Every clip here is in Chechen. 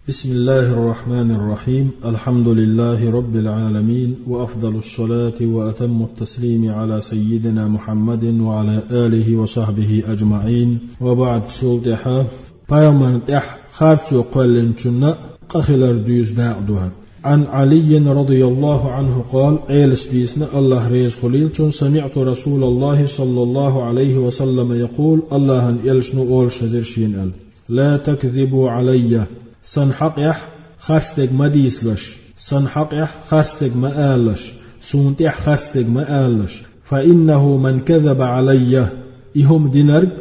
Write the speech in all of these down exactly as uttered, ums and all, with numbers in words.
بسم الله الرحمن الرحيم. الحمد لله رب العالمين، وأفضل الصلاة وأتم التسليم على سيدنا محمد وعلى آله وصحبه أجمعين. وبعد، цул тӀехьа пайхамарна тӀехь харцо кхоьллинчунна къахилар дуьйцу дакъа ду хӀара. عن علي رضي الله عنه قال, Ӏелас дийцина, АллахӀ реза хуьлийла цунна: سمعت رسول الله صلى الله عليه وسلم يقول, АллахӀан элчано олуш хезира шена аьлла: لا تكذبوا علي, сан хьакъехь харцдерг ма дийцалаш, сан хьакъехь харцдерг ма алалаш, суна тӀехь харцдерг ма алалаш. فإنه من كذب علي, и хӀума динарг,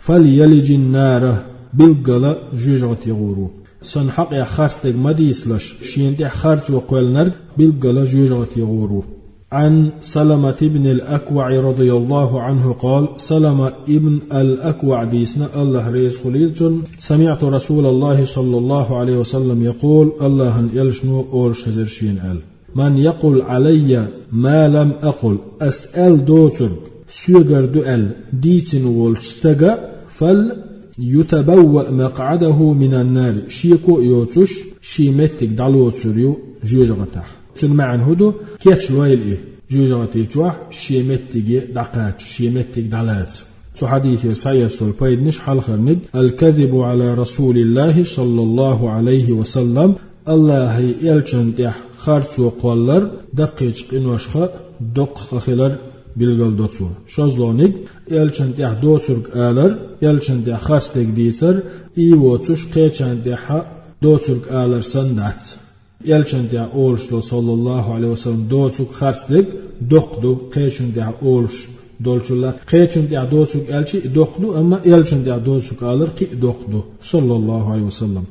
فليلج النار, билггала жоьжахате гӀур ву. Сан хьакъехь харцдерг ма дийцалаш, шена тӀехь харцо кхоьллинарг билггала жоьжахате гӀур ву. عن سلمة بن الأكوع رضي الله عنه قال, Салама ибн ал-Акваъ дийцина, АллахӀ реза хуьлийла цунна: سمعت رسول الله صلى الله عليه وسلم يقول, АллахӀан элчано олуш хезира шена аьлла: من يقل علي ما لم أقل, ас аьлла доцург соьгара ду аьлла дийцина волчу стага, فليتبوأ مقعده من النار, шеко а йоцуш, шен меттиг дӀалоцур ю жоьжахатехь. Цуьнан маьӀна хӀун ду? Кечлойла и жоьжахати чохь, шен меттиге дӀакхача, шен меттиг дӀалаца. Цу хьадисера схьаэцна долу пайданаш хьалхарниг: الكذب على رسول الله صلى الله عليه وسلم, АллахӀан элчанна тӀехь харцо кхоллар даккхийчу къиношха доккха къа хилар билгал до цо. ШозлагӀниг: элчанна тӀехь доцург алар, элчанна тӀехь харцдерг дийцар, и воцуш кхечарна тӀехь доцург алар санна дац. Элчанна тӀехь олуш долу, саллаллаху Ӏалайхи ва саллам, доцург, харцдерг доккха ду, кхечунна тӀехь олуш долчул а. Кхечунна тӀехь доцург аьлча а доккха ду, амма элчанна тӀехь доцург алар кхин а доккха ду, саллаллаху Ӏалайхи ва саллам.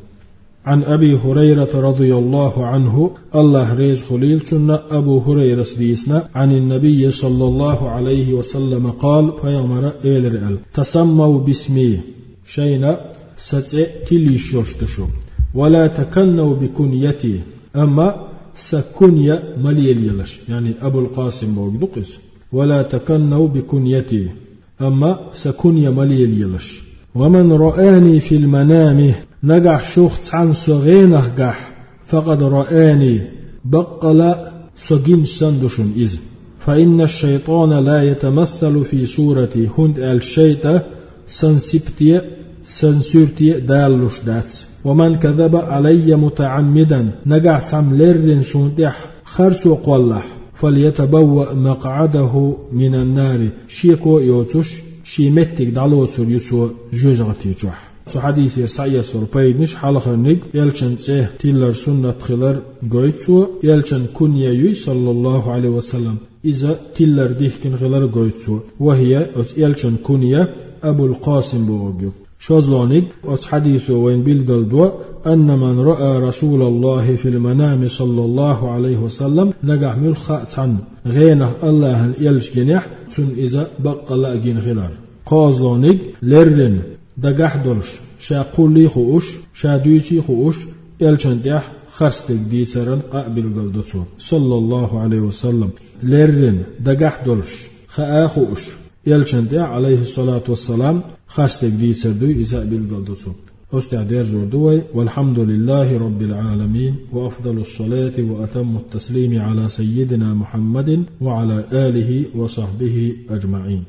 عن أبي هريرة رضي الله عنه, АллахӀ реза хуьлийла цунна, Абу ХӀурайрас дийцина, عن النبي صلى الله عليه وسلم قال, пайхамара элира аьлла: تسموا باسمي, шайна сан цӀе тилла йиш йолуш ду шу. ولا تكنوا بكنيتي, амма сан кунья ма лелаелаш, яъни Абул-Къасим бохург ду-кх иза. ولا تكنوا بكنيتي, амма сан кунья ма лелаелаш. ومن رآني في المنام, нагахь шух цхьанна со гӀенах гахь, فقد رآني, баккъала а со гинчу санна ду шуна иза. فإن الشيطان لا يتمثل في صورتي, хӀунда аьлча шайтӀа сан сипате а, сан суьрте а далалуш дац. ومن كذب علي متعمدا, нагахь цхьамма леррина суна тӀехь харцо кхоллахь, فليتبوأ مقعده من النار, шеко а йоцуш, шен меттиг дӀалоцур ю цо жоьжахати чохь. Цу хьадисера схьаэцна долу пайданаш: хьалхарниг, элчан цӀе тиллар суннат хилар гойту цо, элчан кунья юй, саллаллаху Ӏалайхи ва саллам, иза тиллар дихкина хилар гойту цо. وهي, оцу элчан кунья, Абул-Къасим бохург ю. ШозлагӀниг, оцу хьадисо вайна билгал до: أن من رأى رسول الله في المنام صلى الله عليه وسلم, нагахь муьлхха а цхьанна гӀенах АллахӀан элча гинехь, цунна иза баккъала а гина хилар. КхозлагӀниг, леррина, дагахь а долуш, ша кхуллий а хууш, ша дуьйций а хууш, элчан тӀехь харцдерг дийцаран къа а билгал до цо, саллаллаху Ӏалайхи ва саллам. Леррина, дагахь а долуш, хаа а хууш, элчан тӀехь, Ӏалайхиссалату вассалам, харцдерг дийцар дуй, иза а билгал до цо. Оцу тӀехь дерзор ду вай: والحمد لله رب العالمين، وأفضل الصلاة وأتم التسليم على سيدنا محمد وعلى آله وصحبه أجمعين.